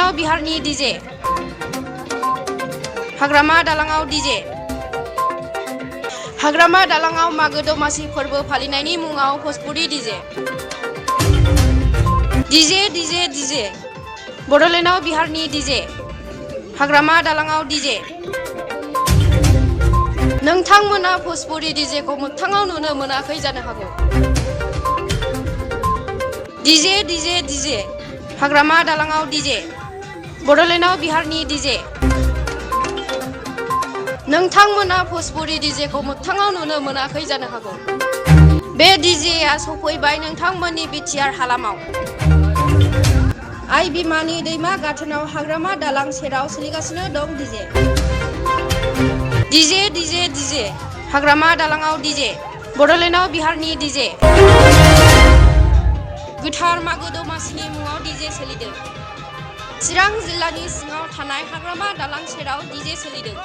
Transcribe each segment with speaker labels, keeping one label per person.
Speaker 1: बड'लेण्डआव बिहारनि डीजे हाग्रामा दालाङाव डीजे हाग्रामा दालाङाव मागो दमासि फोरबो फालिनायनि मुङाव Bhojpuri DJ DJ DJ DJ बड'लेण्डआव बिहारनि डीजे हाग्रामा दालाङाव डीजे नोंथांमोना भोजपुरी डीजेखौ मोगथाङाव नुनो मोनाखै जानो हागौ। डीजे डीजे डीजे हाग्रामा दालाङाव डीजे बड'लेण्डआव बिहारनि डीजे नोंथांमोना भोजपुरी डीजेखौ मोगथाङाव नुनो मोनाखै जानो हागौ। बे डीजेआ सफैबाय नोंथांमोननि बिटिआर हालामाव। आइ बिमानि दैमा गाथोनाव हाग्रामा दालां सेराव सोलिगासिनो दं डीजे डीजे डीजे डीजे हाग्रामा दालाङाव डीजे बड'लेण्डआव बिहारनि डीजे गोथार मागो दमासिनि मुङाव डीजे सोलिदों। चिरां जिल्लानि सिङाव थानाय हाग्रामा दालां सेराव डीजे सोलिदों।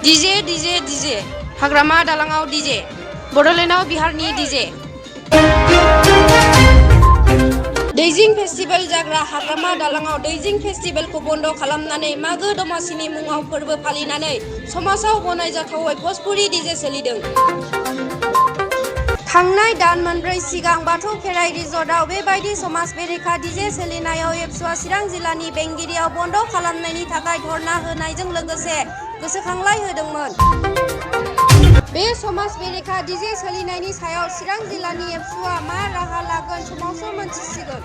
Speaker 1: डीजे डीजे डीजे हाग्रामा दालाङाव डीजे बड'लेण्डआव बिहारनि डीजे दैजिं फेस्टिभेल जाग्रा हाग्रामा दालाङाव दैजिं फेस्टिभेलखौ बन्द खालामनानै मागो दमासिनि मुङाव फोरबो फालिनानै समाजाव गनायजाथावै भोजपुरी डीजे सोलिदों। थांनाय दान मोनब्रै सिगां बाथौ खेराइ रिजर्टआव बेबायदि समाज बेरेखा डीजे सोलिनायाव एबसुआ चिरां जिल्लानि बेंगिरियाव बन्द खालामनायनि थाखाय धर्ना होनायजों लोगोसे गोसोखांलाय होदोंमोन। बे समाज बेरेखा डीजे सोलिनायनि सायाव चिरां जिल्लानि एबसुआ मा राहा लागोन समावसो मोनथिसिगोन।